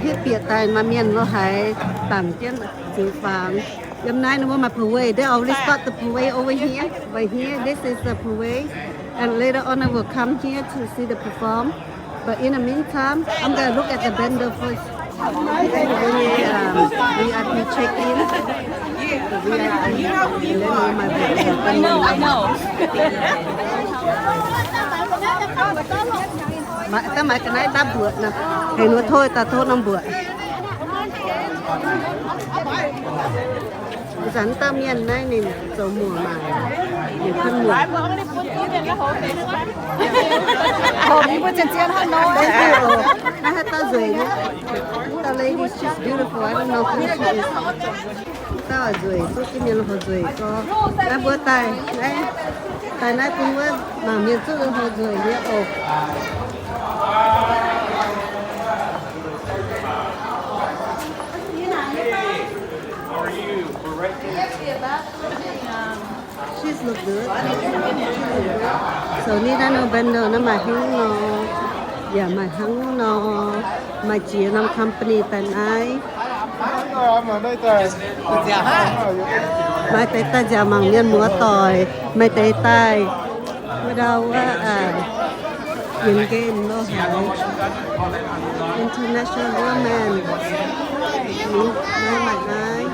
Hitv bieqc daaih maaih mienh lo haiz dangc jienv ziux fangx. Yiem naaiv ninh mbuo maaih parade. They always got the parade over here. But here, this is the parade. And later on, I will come here to see the perform. But in the meantime, I'm gonna look at the vendor first. Any, um, V I P check in. The V I P. And then all my vendors. Maiv, daaih maiv ga'naaiv daav mbuoqc nor. Heuc ninh mbuo tov daaih tov norm mbuoqc. Ih zanc dauh mienh naaiv ninh zoux muoc maaic, ninh kuonv muoc. Naaiv haaix dauh nzueic nyei? Dauh lady, she's beautiful. I don't know who she is. Dauh nzueic, duqv jienv mienh lui-houx nzueic gorx. Naaiv mbuo daaih, naaiv, daaih naaiv bun wuov mangc mienh duqv lui-houx nzueic nyei oc. She's look good. So ni naaiv nor vendor naaiv maaih hnangv nor, yaac maaih hnangv nor, maaih ziex norm company daaih naaiv. Maaih deix daaih nziaauc mangc mienh muoz doic, maaih deix daaih wuov ndau wuov, yienx nqemh lo haic. International woman. Naaiv maaih naaiv.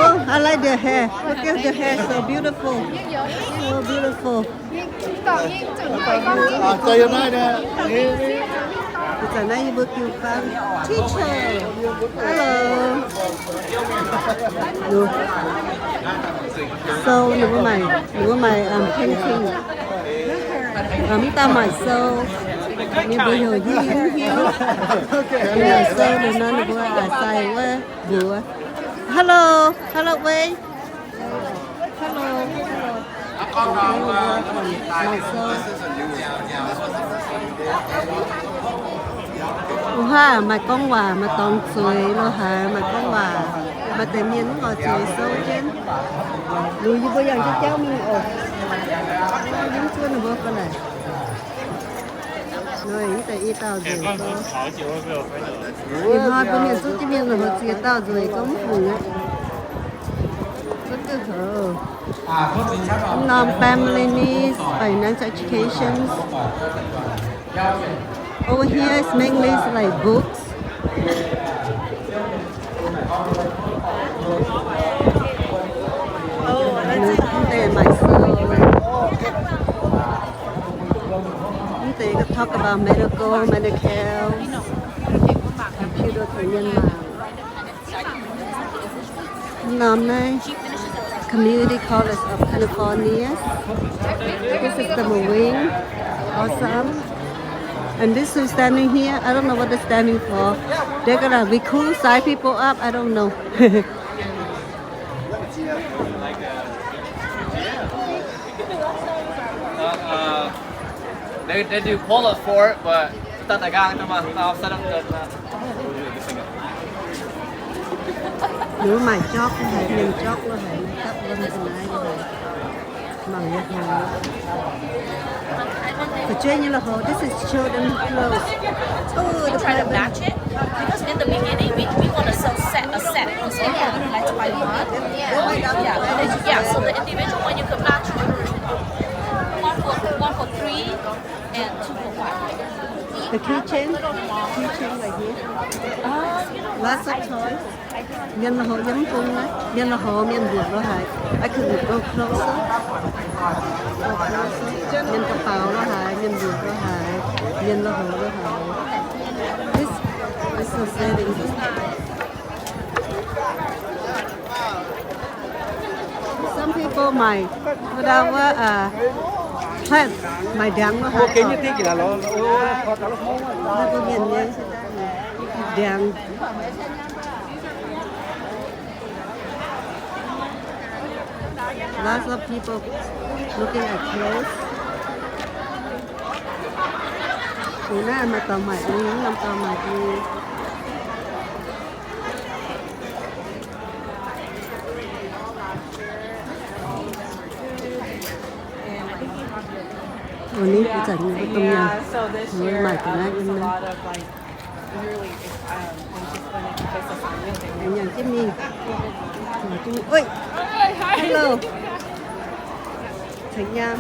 Oh, I like their hair. Look at the hair, so beautiful. So beautiful. Ih zanc naaiv yie mbuo jiu-baang teacher. Hello. Sou, ninh mbuo maaih, ninh mbuo maaih, um, painting. Um, mv dauh maaih sou. Ninh mbuo heuc Hiuv, Hiuv, Hiuv. Ninh maaih sou, ninh nor ninh mbuo a'sai wuov mbuox. Hello, hello, Wei. Hello, hello. Maaih sou. Wuov haav maaih gorngv waac, maaih dorngx zueiz lo haaix, maaih gorngv waac, maaih deix mienh mv oix zueiz sou jienv. Liuz yie mbuo yangh jienv jauv mingh oc. Yie mv zuov ninh mbuo ga'naaiv. Ih dauh nzueic gorx. Ih hnoi bun mienh zuqv jienv mienh lui-houx ziex dauh nzueic gorx mv fungc aqv. Wuov duqv houx. Norm family needs financial education. Over here is mainly like books. Mv deix maaih sou. Mv deix talk about medical, Medi-Cal, computer taux mienh mangc. Norm naaiv Community College of California. This is the Marine. Awesome. And this who's standing here, I don't know what they're standing for. They're gonna recruit, sign people up, I don't know. Uh, uh, they, they do pull up for it, but it's not the guy, it's not my, I'll set up the, uh, Ninh mbuo maaih jork lo haic, mienh jork lo haic, naaiv dapv wuom ga'naaiv lo haic. Mangc lui-houx. Fu'jueiv nyei lui-houx, this is children clothes. Oh, the private. Because in the beginning, we, we want to sell set, a set. So you can, like, buy one. Yeah. Yeah. So the individual one, you can match one for, one for three and two for five. The keychain, keychain right here. Lots of toys. Mienh lui-houx yiem mv bung naaiv, mienh lui-houx mienh mbuoqc lo haic. I could go closer. Go closer. Mienh ga'faaux lo haic, mienh mbuoqc lo haic, mienh lui-houx lo haic. This is so sad. Some people might, without what, uh, plant, maaih ndiangx lo haic. Mienh nyei ndiangx. Lots of people looking at clothes. Ih naaiv maaih dorngx maaic ni, norm dorngx maaic ni. Ninh ih zanc mbuo domh nyaanh, mbuo maaih ga'naaiv yiem naaiv. Nyanc jienv mingh. Oi, hello. Ceng nyaam.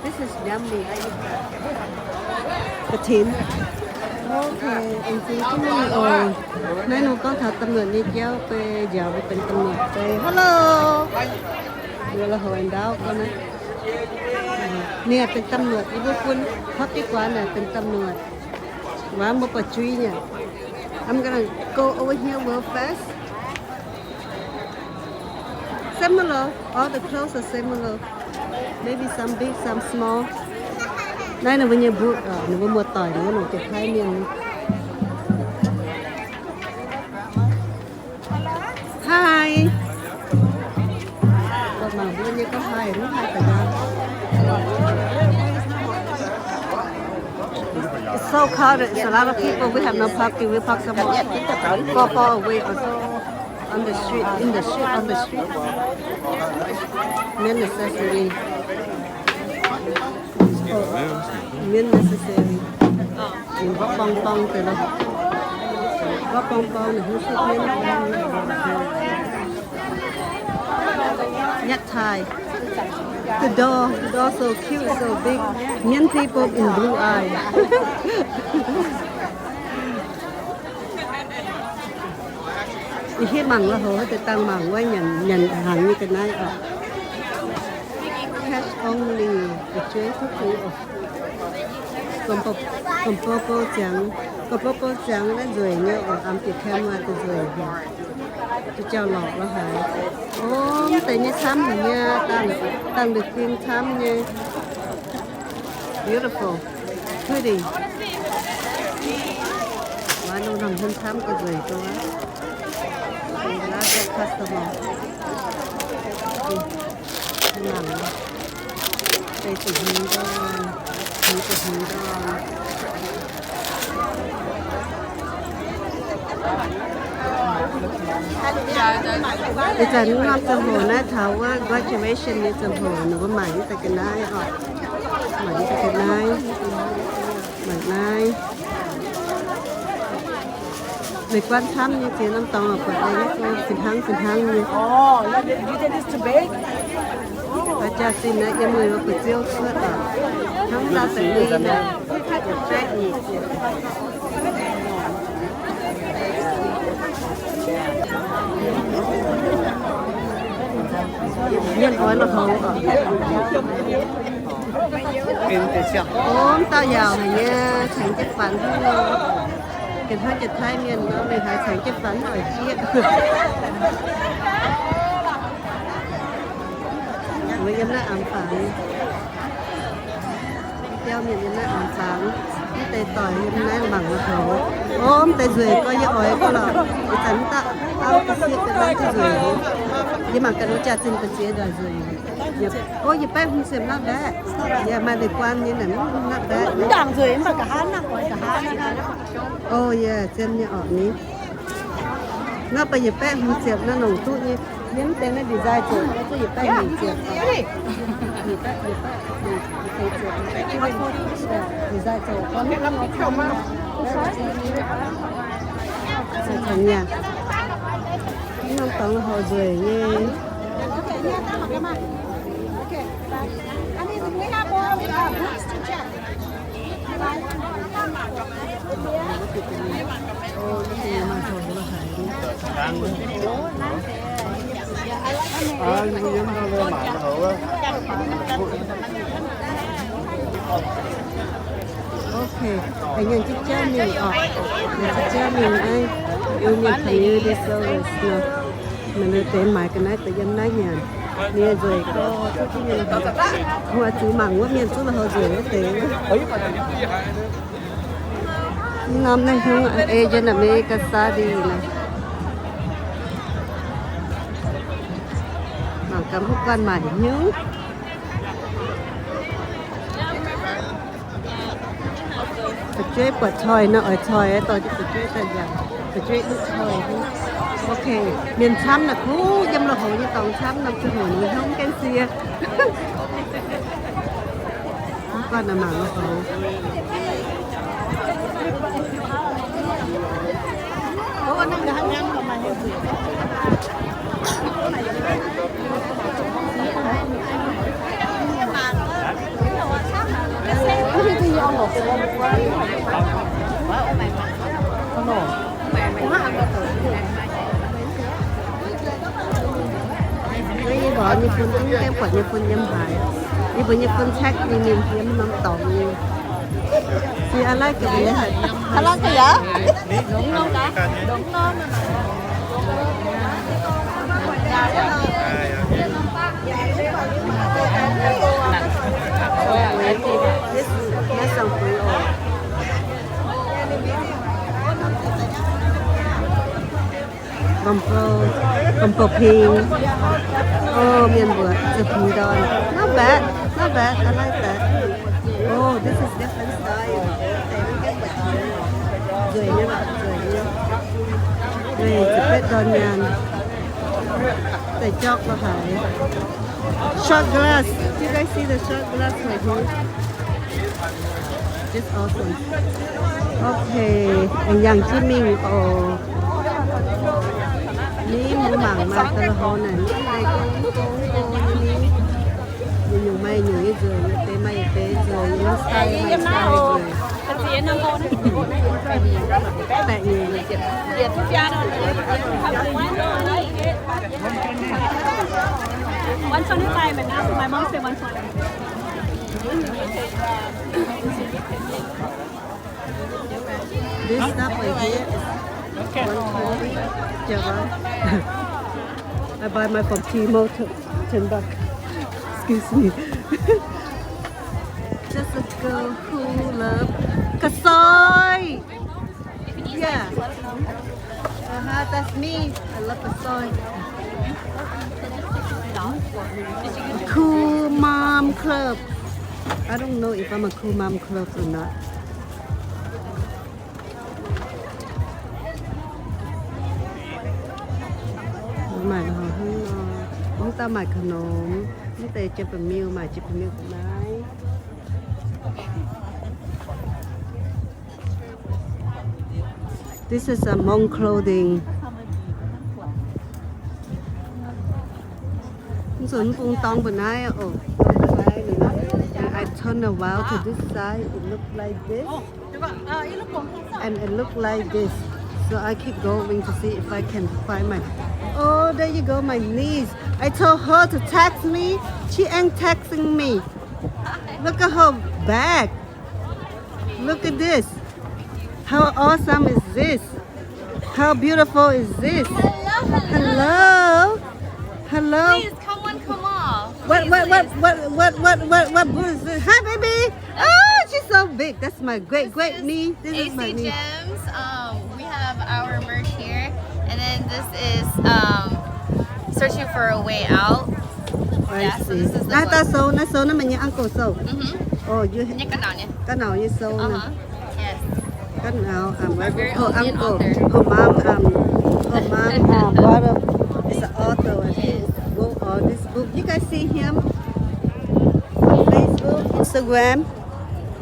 This is yummy. I eat that. Ga'tinx. Okay, and see jienv mingh oc. Naaiv nor gorngv taux domh luoqc nyei jauv, beiv njaaux mbuo benx domh luoqc beiv. Hello. Mbuo la'houc ndaauv gorngv naaiv. Ninh benx domh luoqc, yie mbuo bun hopv jienv guaax naaic benx domh luoqc. Waac mbuo buatc juiv nyei. I'm gonna go over here real fast. Similar. All the clothes are similar. Maybe some big, some small. Naaiv ninh mbuo nyei mbutv, ninh mbuo muoz-doic, ninh mbuo longc jiex Taiv mienh. Hi. Mangc mbuo nyei gorngv hi, mv hi daaih nyaanh. It's so crowded. It's a lot of people. We have no parking. We park somewhere far, far away or so. On the street, in the street, on the street. Mienh necessary. Mienh necessary. Ninh mbuo borng borng deix lorqc. Mbuo borng borng naaic haaix nyungc mienh. Necktie. The door, the door so cute, so big. Mienh people in blue eye. Ih hiuv mangc la'houc haaix deix dangh mangc wuov nyanc, nyanc hnaangx nyei ga'naaiv oc. Cash only, fu'jueiv duqv kuv oc. Gomh bou, gomh bou bou ziangx, gomh bou bou ziangx naaiv nzueic nyei oc, amx bieqc camera daaih nzueic haic. Zuqc jauv-lorqc lorqc haic. O, mv deix nyei camv haic nyei, dangh, dangh liuz fing camv nyei. Beautiful. Pretty. Waac nor norm hmien camv ga'nzueic duqv. Last customer. Mangc. Deix zuqc hmien nqorn, hmien zuqc hmien nqorn. Ih zanc norm ziangh hoc naaiv taux wuov graduation nyei ziangh hoc, ninh mbuo maaic mv deix ga'naaiv oc. Maaic mv deix ga'naaiv. Maaic naaiv. Meih guanh camv nyei, ziex norm dorngx buatc naaiv nyei, fih hnangv fih hnangv nyei. Haaix jaax zinh naaiv yiem meih mbuo buoz-ziouv cuotv oc. Hnangv ndau deix mingh naaic. Mienh oix la'houc oc. Ov, dauh yaauc haic nyei, caengx jienv fanx hnangv nor. Ga'hnangv jiex Taiv mienh nor, meih haiz caengx jienv fanx oix jieqv. Mbuo yiem naaiv amx fangx. Biauv mienh yiem naaiv amx fangx. Mv deix doic yiem naaiv mangc la'houc. Ov, mv deix nzueic gorx yie oix gorx lorqc. Ih zanc mv dauh auv ga'sie benx norm duqv nzueic. Yie mangc gaax nor jaax zinh ga'sie nzueic. Ov, yietc baeqv hmz ziepc not bad. Yaac maaih leiz-guaan nyei naaic, not bad. Mv dangc nzueic mv baac nqa'haav nangh oix nqa'haav. Ov, yaac zien nyei orqc ni. Nor baac yietc baeqv hmz ziepc nor longc duqv nyei. Yiem deix naaiv design zoux, zuqc yietc baeqv hmz ziepc. Yietc baeqv, yietc baeq, yietc baeqv hmz ziepc. Design zoux gorngv caux nyaah. Mv norm dorngx horc nzueic nyei. Ok, nyanc jienv jauv mingh oc. Nyanc jienv jauv mingh naaiv, Iu-Mienh community service nor. Maaih lui-deix maaiz ga'naaiv daaih yiem naaiv nyanc. Ninh nzueic gorx, duqv jienv nyei la'houc. Huaax zuqc mangc wuov mienh zuqv la'houc nzueic wuov deix. Norm naaiv hnyouv ei jienv naaic Meiv Gaa Saa Dingh naaic. Mangc gaax mv guanh maaic hnyouv. Fu'jueiv buatc coiv nor oix coiv, dorh jienv fu'jueiv daaih nziaauc, fu'jueiv duqv coiv. Ok, mienh camv naaic kuv yiem lui-houx nyei dorngx camv, norm ziangh hoc ninh hnyouv gaengh sie. Mv guanh naaic mangc lui-houx. Yie mbuox nyei fun, yie mv gaengh buatc nyei fun yiem haaix. Yie mbuox nyei fun text ninh, ninh yiem norm dorngx nyei. See, I like it. I like it, yeah? This, this song for you all. Gomh bou, gomh bou ping. Oh, mienh mbuoqc za'gengh ndorn. Not bad, not bad. I like that. Oh, this is different style. Nzueic nyei lorqc, nzueic nyei. Nzueic, za'gengh ndorn nyaanh. Daaih jork lo haaix. Shot glass. You guys see the shot glass right here? It's awesome. Okay, aengx yangh jienv mingh oc. Ni, mbuo mangc maaih deix lui-houx naaic, ni, gong gong gong nyei ni. Nyungc-nyungc maaih nyungc nyei nzueic, yietc deix maaih yietc deix nzueic, yietc norm style maaih style nzueic. Baeqc nyungc. One twenty-five, and now my mom said one twenty. This stuff right here is one twenty, Java. I buy mine from Tmall, ten, ten bucks. Excuse me. Just a girl who love ข้าวซอย. Yeah. Uh-huh, that's me. I love ข้าวซอย. Cool Mom Club. I don't know if I'm a Cool Mom Club or not. Mbuo maaic lui-houx hnangv nor, mv dauh maaic ขนม, mv deix jiex ba'miuh, maaic jiex ba'miuh ga'naaiv. This is a Hmong clothing. Mv zuqc mv bung dorng mbu'naaiv oc. I turn around to this side. It look like this. And it look like this. So I keep going to see if I can find my, oh, there you go, my niece. I told her to text me. She ain't texting me. Look at her bag. Look at this. How awesome is this? How beautiful is this? Hello, hello. Hello. Please, come on, come on. What, what, what, what, what, what, what, what booth is this? Hi, baby. Oh, she's so big. That's my great, great niece. This is my niece. Gems. Um, we have our merch here. And then this is, um, Searching for a Way Out. I see. Yeah, so this is the book. Naaiv daaih sou, naaiv sou naaiv meih nyei uncle sou. Mm-hmm. Oh, you, nyei ga'nauc nyei. Ga'nauc nyei sou naaiv. Uh-huh. Yes. Ga'nauc, um, her uncle, her mom, um, her mom, um, brother is an author. Yes. Wrote all this book. You guys see him on Facebook, Instagram.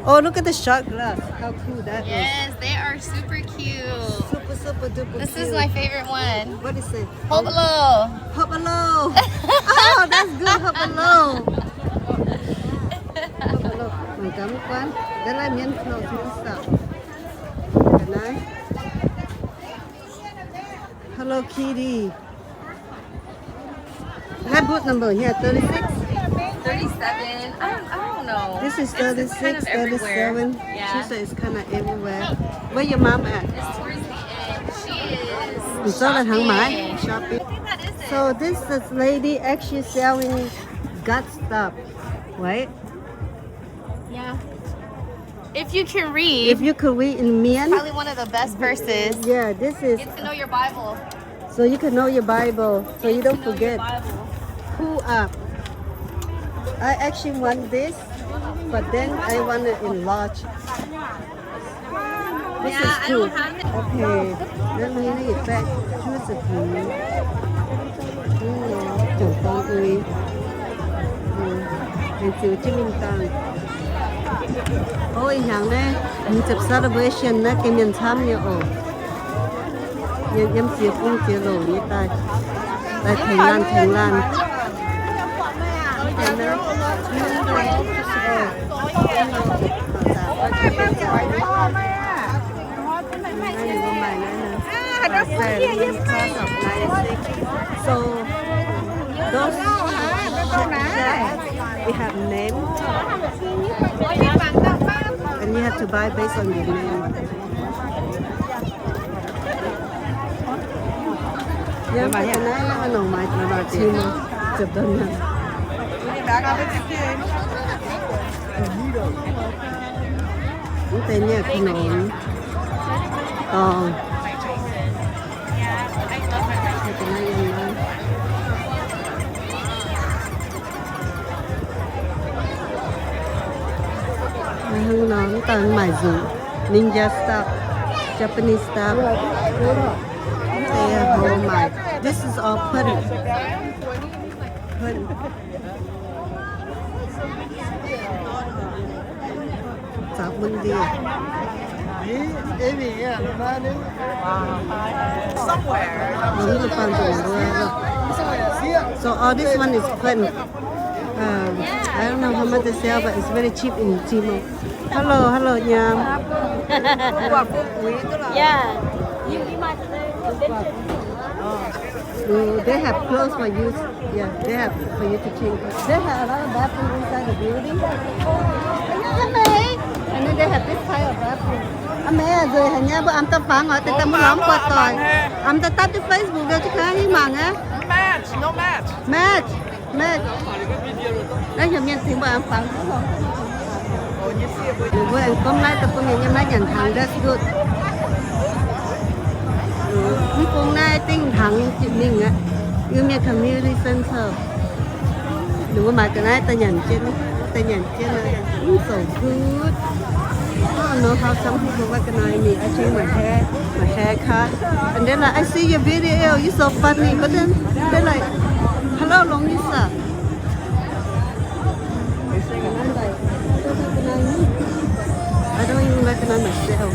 Oh, look at the shot glass. How cool that is. Yes, they are super cute. Super, super duper cute. This is my favorite one. What is it? Hop'lo. Hop'lo. Oh, that's good, hop'lo. Hop'lo. Mangc gaax mv guanh. Da'laih mienh clothes mv sauc. Ga'naaiv. Hello Kitty. Can I put number here? Thirty-six? Thirty-seven. I don't, I don't know. This is thirty-six, thirty-seven. It's kind of everywhere. Yeah. She said it's kind of everywhere. Where your mom at? It's towards the end. She is shopping. Shopping. So this is lady actually selling gut stuff, right? Yeah. If you can read, if you could read in Mien, it's probably one of the best verses. Yeah, this is. Get to know your Bible. So you can know your Bible, so you don't forget. Get to know your Bible. Pull up. I actually want this. But then I want to enlarge. This is good. Okay. Then we need back juice of tea. Juangc dorn uix. Laengz zingh jienv mingh dangh. Ov, ih hnyangx naaiv hmz ziepc celebration naaiv gengh mienh camv nyei oc. Yiem ziex bung ziex loc nyei daaih, daaih tengx laanh tengx laanh. So those, it have name, and you have to buy based on your name. Mv deix nyei ka'nongx dorngh. Mv daaih maaic nzunc ninja stuff, Japanese stuff. They have all my, this is all เปิ้น เปิ้น Zaqc bun ndie. So all this one is เปิ้น. Um, I don't know how much they sell, but it's very cheap in Tmien. Hello, hello, Nyaam. Yeah. You, you might. Oh, they have clothes for you. Yeah, they have for you to change. They have a lot of bathroom inside the building. And then they have this kind of bathroom. Aa, maiv nzueic haic nyei, mbuo amv daaih fangx oc, deix daaih mbuo lorz mv buatc doic. Amv daaih dapv jienv Facebook liuz, jienv kangv hingh mangc aqv. Match, no match. Match. Naaiv heuc mienh tengx mbuo aengx fangx duqv lorqc. Ninh mbuo aengx gomv naaiv daaih bun mienh yiem naaiv nyanc hnaangx, that's good. Mv bung naaiv dingh hnaangx jiex mingh aqv. Iu-Mienh community center. Ninh mbuo maaiz ga'naaiv daaih nyanc jienv, daaih nyanc jienv. Mm, so good. I don't know how some people recognize me. I change my hair, my haircut. And then, like, I see your video, you so funny. But then they're like, hello, Long Lisa. I don't even recognize myself.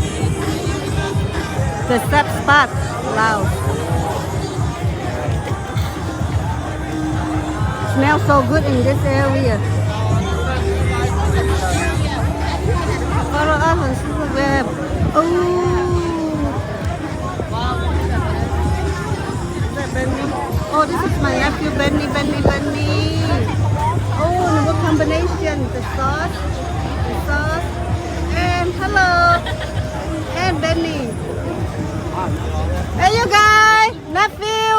The sap spat, Laos. Smells so good in this area. Follow us on Instagram. Oh. Is that Benny? Oh, this is my nephew, Benny, Benny, Benny. Oh, the combination, the sauce, the sauce, and hello, and Benny. Hey, you guys, nephew.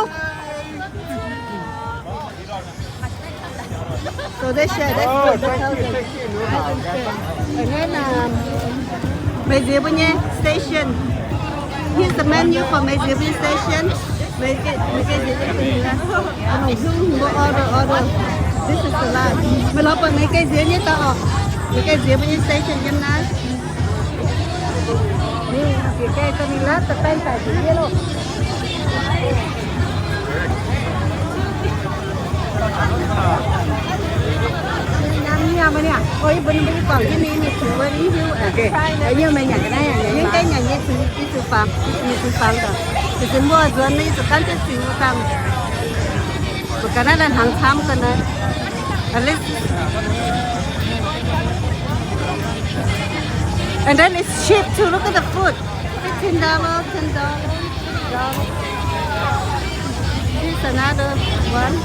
So they share, that's good, that's healthy. And then, um, Maiv Ziex mbuo nyei station. Here's the menu for Maiv Ziex mbuo nyei station. Maiv Ziex, Maiv Ziex nyei station. Mbuo order, order. This is the last. Meih lorz buatc Maiv Ziex nyei daaih oc. Maiv Ziex mbuo nyei station yiem naaiv. And then it's cheap too. Look at the food. Fifteen dollars, ten dollars, fifteen dollars. Here's another one.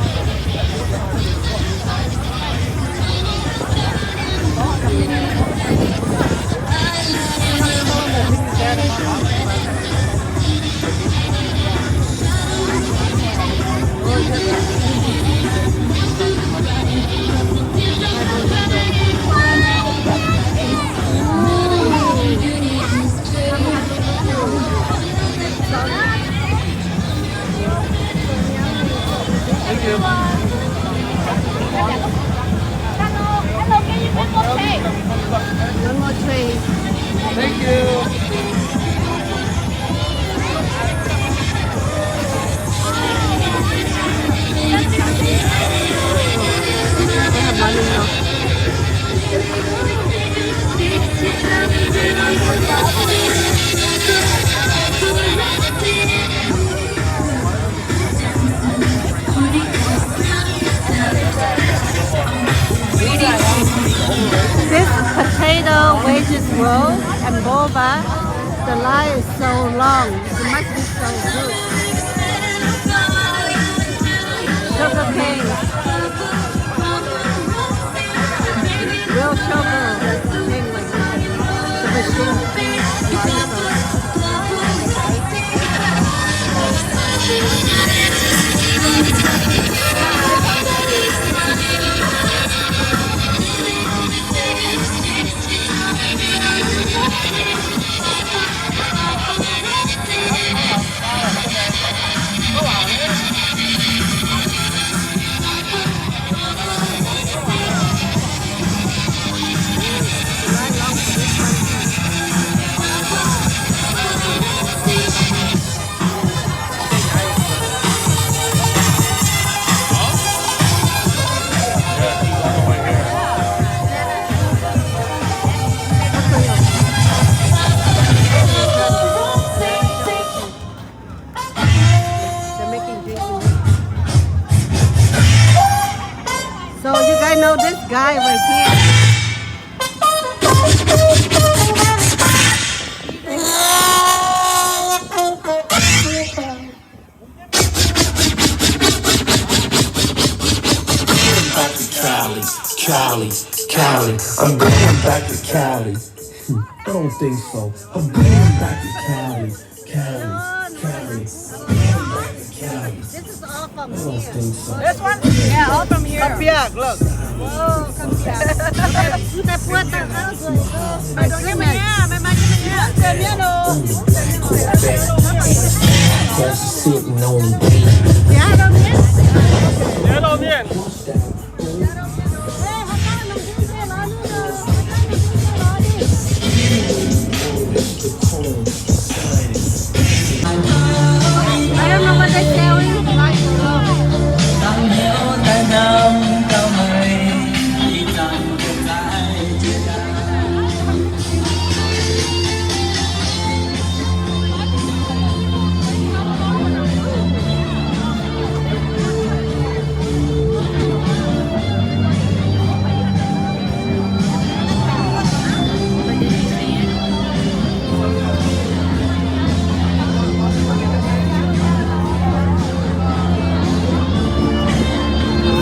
Thank you. Hello, hello, can you come up here? Thank you. This potato wedges roll and boba, the line is so long. It must be so good. Sugar cane. Real sugar cane like this. The machine. They're making drinks in here. So you guys know this guy right here? Back to Cali, Cali, Cali. I'm going back to Cali. I don't think so. I'm going back to Cali, Cali, Cali. I'm going back to Cali. This is all from here. I don't think so. This one? Yeah, all from here. Come back, look. Oh, come back. Mbuo daaih buo dauh gauv nzueic. Mbuo daaih buo dauh gauv nzueic. I don't know what they're selling.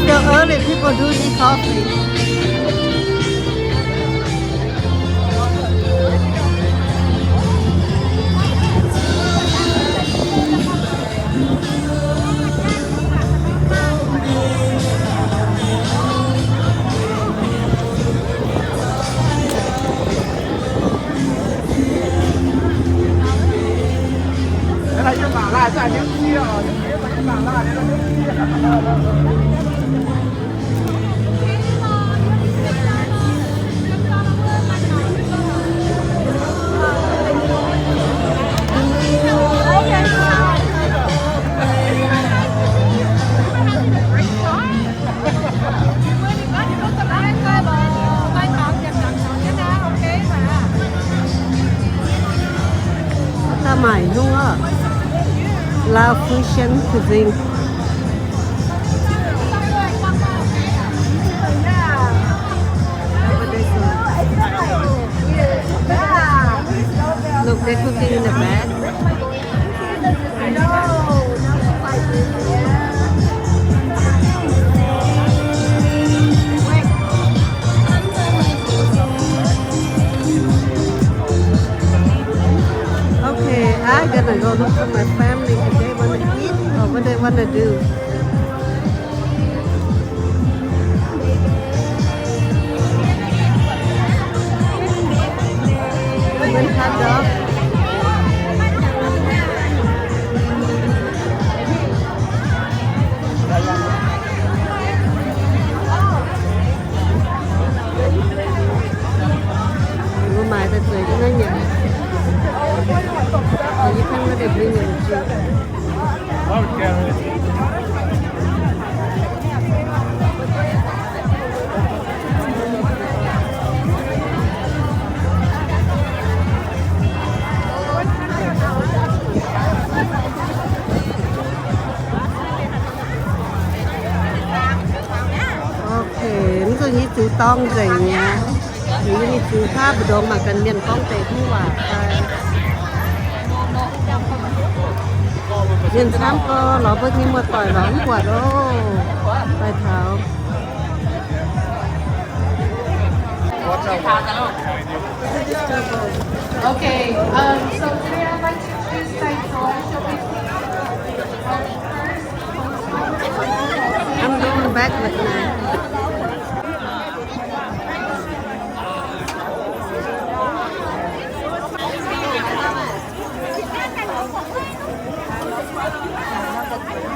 Still early, people do need coffee. Daaih maaic nyungc oc. Lao fusion cuisine. Look, they're cooking in the back. Okay, I'm gonna go look for my family if they wanna eat or what they wanna do. Hot dog. Maaih daaih zueiz jienv naaiv nyanc. Yie hnangv naaiv deix mbuo nyanc ziux. Ok, mv nzunc nyei ziux dorng nzengc mi'aqv. Liuz nyei ziux haav mbu'ndongx mangc gaax mienh gorngv deix duqv waac daaih. Mienh camv gorx lorz mbuo nyei muoz-doic lorz mv buatc oc. Daaih taux. Okay, um, so today I'd like to introduce Dai Zong. She'll be speaking first. I'm going back with my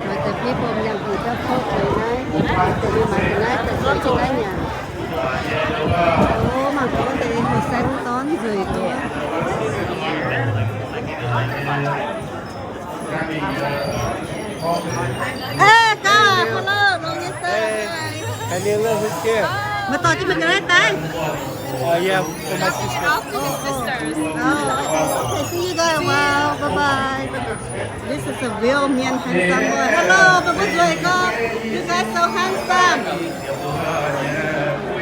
Maaih deix people mienh hungh jauv kouv deix naaiv, deix mienh maaih ga'naaiv daaih zueiz jienv naaiv nyanc. O, mangc gaax deix heuc sai mv dorn nzueic duqv. Eh, gaax, hello, longx nyei se. Meih dorh jienv meih ga'naaiv daaih? Uh, yeah, for my sister. Oh, okay. See you guys. Wow, bye bye. This is a real Mien handsome boy. Hello, mbuo mbuo nzueic gorx. You guys so handsome.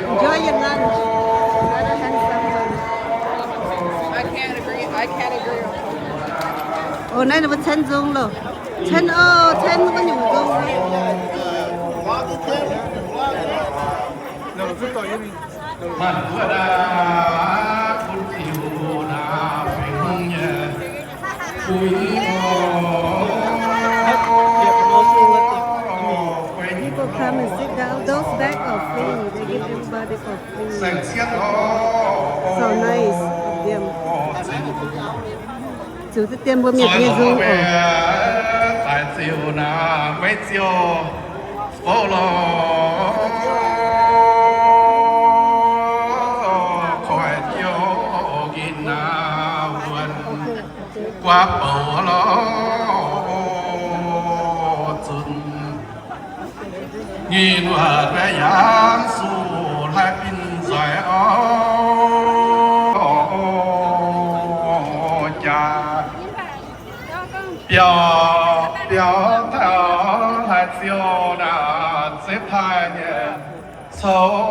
Enjoy your lunch. Another handsome one. I can't agree. I can't agree. Oh, naaiv ninh mbuo cen nzung loh. Cen, oh, cen mbuo nyungc nzung. People come and sit down. Those bags are free. They give everybody for free. So nice of them. Ziux za'gengh mbuo mienh nyei nzung oc. Daaih ziux naaiv meiv ziouc fouv lorh, koiv jiouv gin naaiv wuonh guaav bouc lorh zunc. Nyinh wuov mbaeqv yaangv suv hlaaix bin nzoih oc jaax. Biaux, biaux taux hlaaix ziouc naaic zeiv taaih nyei coux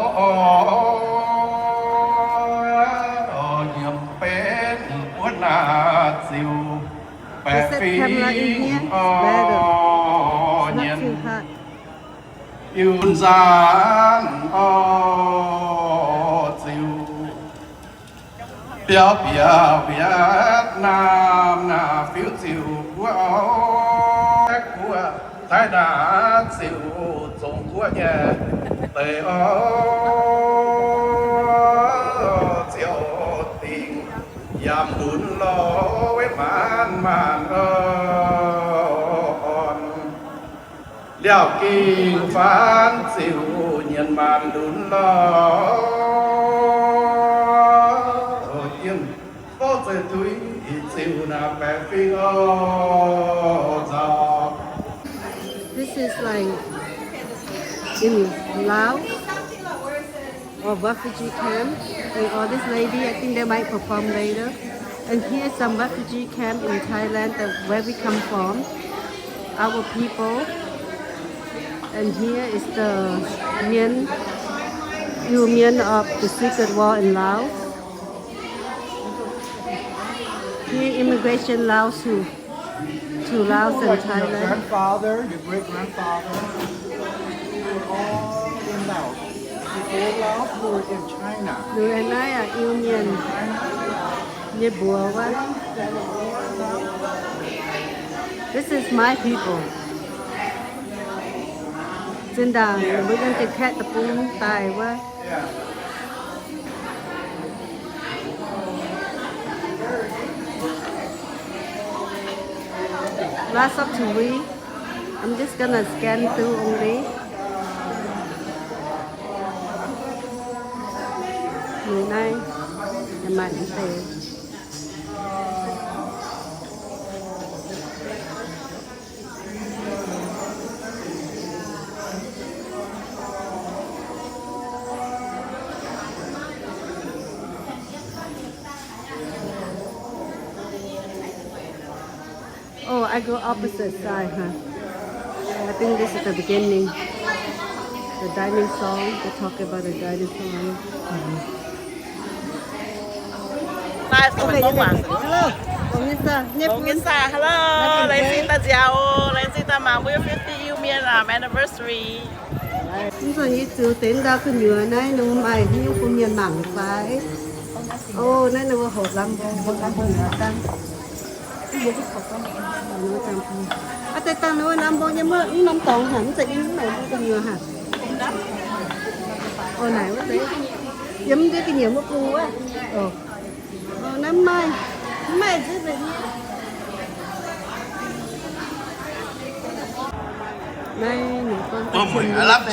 nyiemc benv wuov naaic ziux baeqc fingx oc nyienz. Iu nzangv oc ziux biaux bieqc Vietnam naaic fiuv ziux guoqv oc, guoqv taaix naaic ziux zongc guoqv nyei deix oc, ziouc dingc yaac lunx lorh weiv maanc maanc oc. Liaauc gingh faanv ziux nyienz maanc lunx lorh. Jienh gorngv zeiz tuix ziux naaic baeqc fingx oc nzauh. This is like in Laos or refugee camp. And all this lady, I think they might perform later. And here's some refugee camp in Thailand, that where we come from, our people. And here is the Mien, Iu Mien of the Secret War in Laos. Here immigration Laos too. To Laos and Thailand. Your grandfather, your great grandfather, they were all in Laos. Before Laos, we were in China. Liuz naaiv aqv, Iu Mien nyei mbuox wuov. This is my people. Zinh ndaangc mbuo yiem Jakarta deic-bung daaih wuov. Last up to we. I'm just gonna scan through only. Mười nay. Yaac maaih mv deix. Oh, I go opposite side, huh? I think this is the beginning. The dining song. They talk about the dining song. Hello. Hello. Laengz zingh daaih nziaaux oc. Laengz zingh daaih mangc mbuo fifty Iu-Mienh, um, anniversary. Mv nzunc yie ziux deix ndau gu'nyuoz naaiv ninh mbuo maaih nyungc bun mienh mangc fai? Oh, naaiv ninh mbuo hoqc lamh mbong, lamh mbong dangh. Aa, deix dangh ninh mbuo lamh mbong nyei, mv norm dorngx haic, mv zeiz yiem mv maaih gu'nyuoz haic. Oh, naaic wuov deix yiem ndiev gu'nyuoz mbuo bung wuov. Oh. Naaiv maaih, mv maaih nziev nzengc nyei. Naaiv ninh gorngv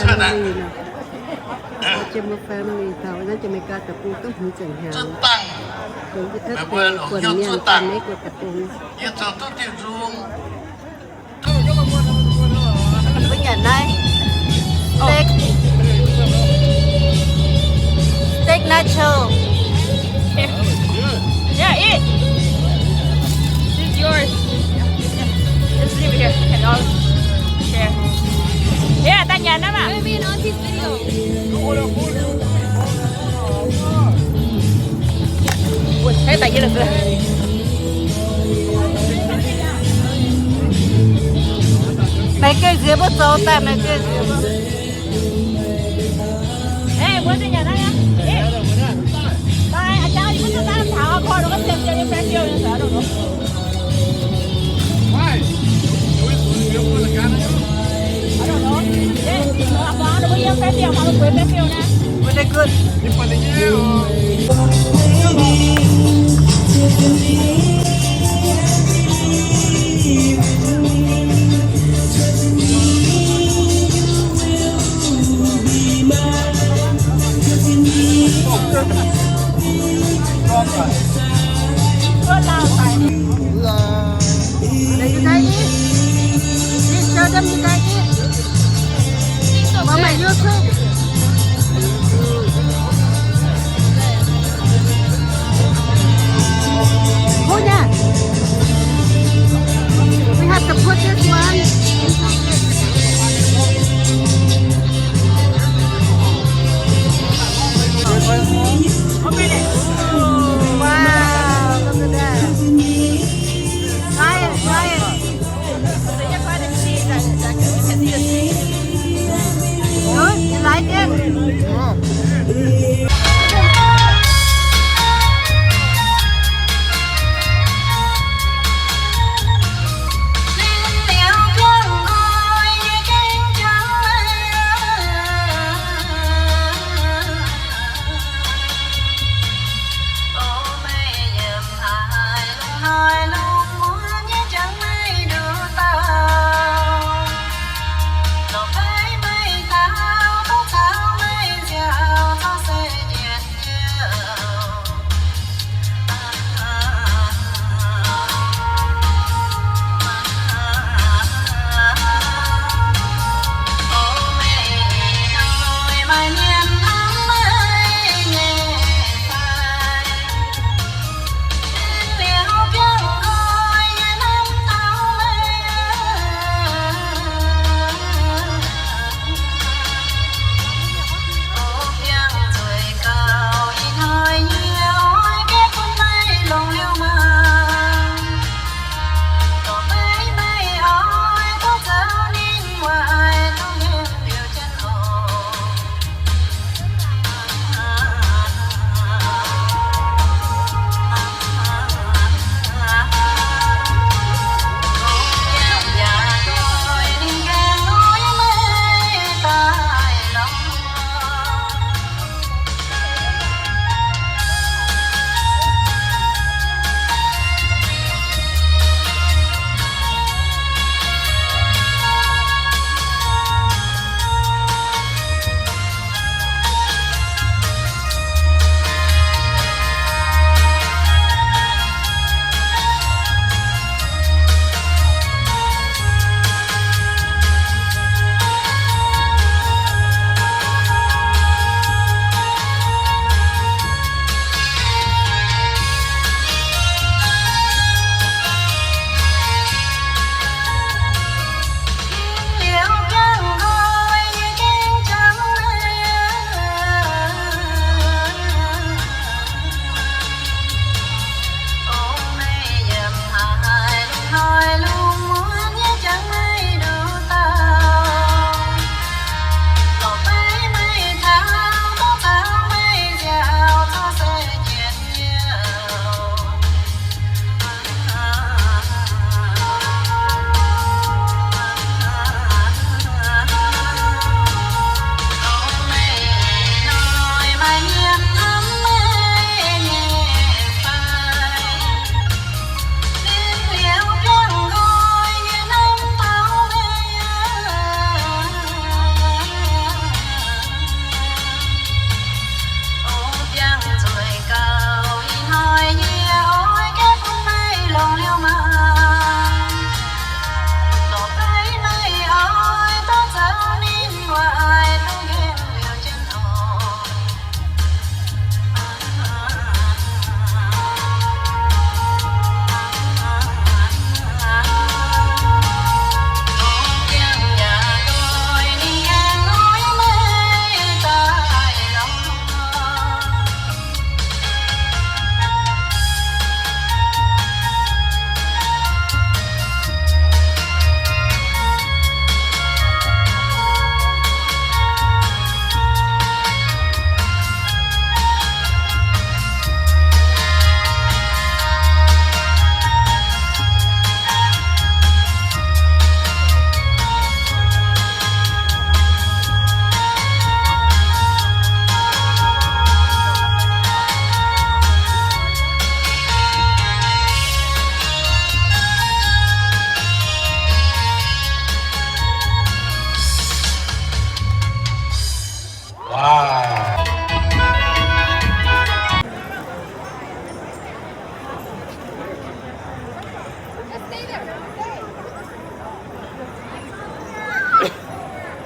family nor. Jiem mbuo family taux naaiv jiex America deic-bung duqv hmz ziepc hnyangx. Dongh yie cuotv deix buonc mienh daaih Meiv Guoqv deic-bung. Mbuo nyanc naaiv steak. Steak nacho. Yeah, eat. This is yours. Just leave it here. Can all share. Yeah, daaih nyanc naaiv maah. Maiv gaengh nziex mbuo zoux daaih, maiv gaengh nziex mbuo. Did you guys eat? Please show them you guys eat. On my YouTube. Cool, yeah. We have to put this one. Wow, look at that. Try it, try it.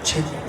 ceng